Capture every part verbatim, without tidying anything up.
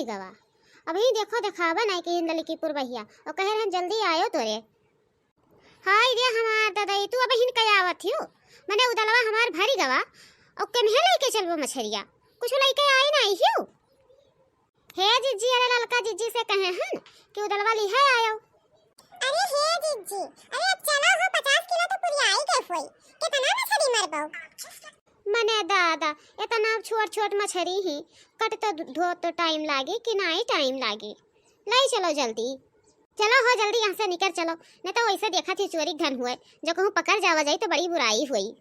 गवा। अबहीं देखो देखावा नाहीं कि इंदली की पुरबहिया, और कहे रहन जल्दी आयो तोरे। हाय रे हमार ददई, तू अबहिन कइ आवत हियो? मने उदलवा हमार भरी गवा, और केम्हे लइके चलबो मछरिया? कुछ लइके आई नाहीं हियो? हे जिज्जी, अरे ललका जिज्जी से कहे हन कि उदलवा लिहे आयो। अरे हे जिज्जी, अरे अब चलो हो, पचास किलो तो पुरियाई गए होई। कितना मछरी मरबो? मने दादा, इतना छोट छोट मछरी ही, कट तो धो तो टाइम लागी कि नाहीं टाइम लागी? लई चलो जल्दी। चलो हो जल्दी यहाँ से निकर चलो, न तो वैसे देखा थी चोरी के धन हुए, जो कहूँ पकड़ जावा जाई तो बड़ी बुराई हुई।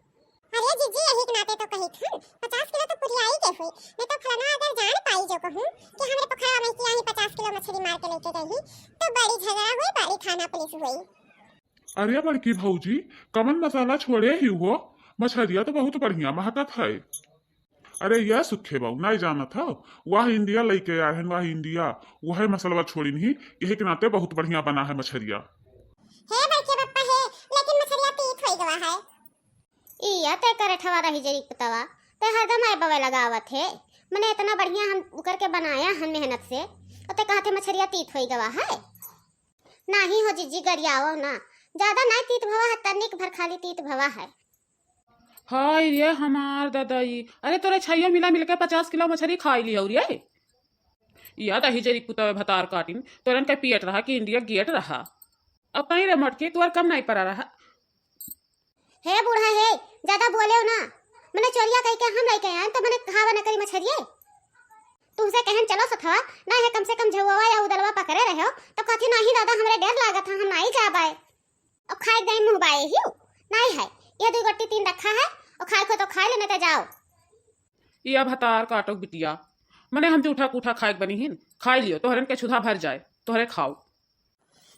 अरे जिज्जी, यही के नाते तो कही थन, पचास किलो तो पुरियाई के हुई, नहीं तो फलाना अगर जान पाई जो कहूँ कि हमरे पोखरवा में की यही पचास किलो मछली मार के लेके गई, तो बड़ी झगड़ा हुई, बड़ी थाना पुलिस हुई। अरे बड़की भौजी, कवन मसाला छोड़े ही हो? मछरिया तो बहुत बढ़िया महकत है। अरे यह सुखे बाऊ, नहीं जानत हो? वह इंडिया लइके आए हैं, वह इंडिया, वह मसलवा छोड़ी नहीं, यही के नाते बहुत बढ़िया बना है मछरिया। हे बड़के बप्पा हे, लेकिन मछरिया तीत होई गवा है। इया ते करे ठवा रही जरी पुतवा, ते हरदम आए बवे लगावत है। मने इतना बढ़िया हम उकर के बनाया हन मेहनत से, और ते कहत है मछरिया तीत होई गवा है। नाही हो जिज्जी, गरियाओ ना, ज्यादा नाही तीत भवा है, तनिक भर खाली तीत भवा है। हाय रे हमार ददई, अरे तोरे छइयो मिला मिलके पचास किलो मछरी खाई लियो रे। या दही जरी पुतवे भतार काटिन, तोरन के पियट रहा कि इंडिया गेट रहा। अब कहीं रे मटकी, तोर कम नहीं पड़ा रहा। हे बूढ़ा हे, ज्यादा बोलेउ ना। मने चोरिया कइके हम लइके आएन, तो मने खावा न करी मछरिये। तुमसे कहन चलो सथवा, ना है कम से कम झउवा या उदलवा पकड़े रहो, तो कहती, "नाही दादा, हमरे डर लागत है, हम नाही जाबाए।" और खाए दई मुँह बाए हिउ, नाही है। यह दुइ गोटी तीन रखा है, और खाए को तो खाए ले, नहीं तो जाओ। या भतार काटो बिटिया, मने हम जूठा कूठा खाए के बनी हिन, खाए लियो, तोहरन के छुधा भर जाए, तोहरे खाओ।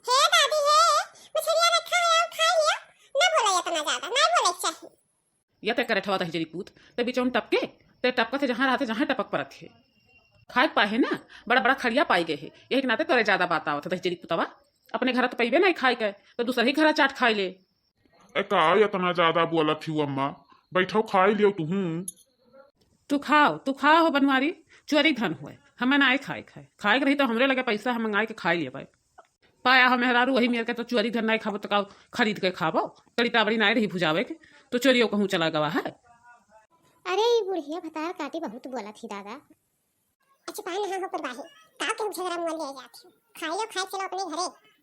हे दादी हे, मछरिया रखा है, आओ खाए लियो। ना बोले इतना ज्यादा, ना बोले चाहिए। या ते करे ठवा दहिजरी पूत, ते बिचौन टपके, ते टपकत है जहाँ रहते, जहाँ टपक परत है। खाए के पाए है ना, बड़ा बड़ा खड़िया पाई गए है, यही के नाते तोरे ज्यादा बात आवत है दहिजरी पुतवा। अपने घर तो पइबे नहीं खाए के, तो दूसर ही घर चाट खाए ले। ए का इतना ज्यादा बोलत ही अम्मा, बैठो खाए लियो तुहूँ। तू खाओ, तू खाओ हो बनवारी, चोरी धन हुए, हमें ना आए खाए खाए, खाए के रही तो हमरे लगे पैसा हम मंगाए के खाए लेबे। पाया हो मेहरारू, वही मेर के तो चोरी धन नहीं खाबो तो का खरीद के खाबो, कड़ी ताबड़ी नहीं रही भुजावे के, तो चोरियो कहूँ चला गवा है। अरे ई बुढ़िया भतार काटी बहुत बोलत ही दादा। अच्छा पाए नहा हो पुरवाही, का के झगड़ा मुआ ले जात ही, खाए लो खाए चलो अपने घरे।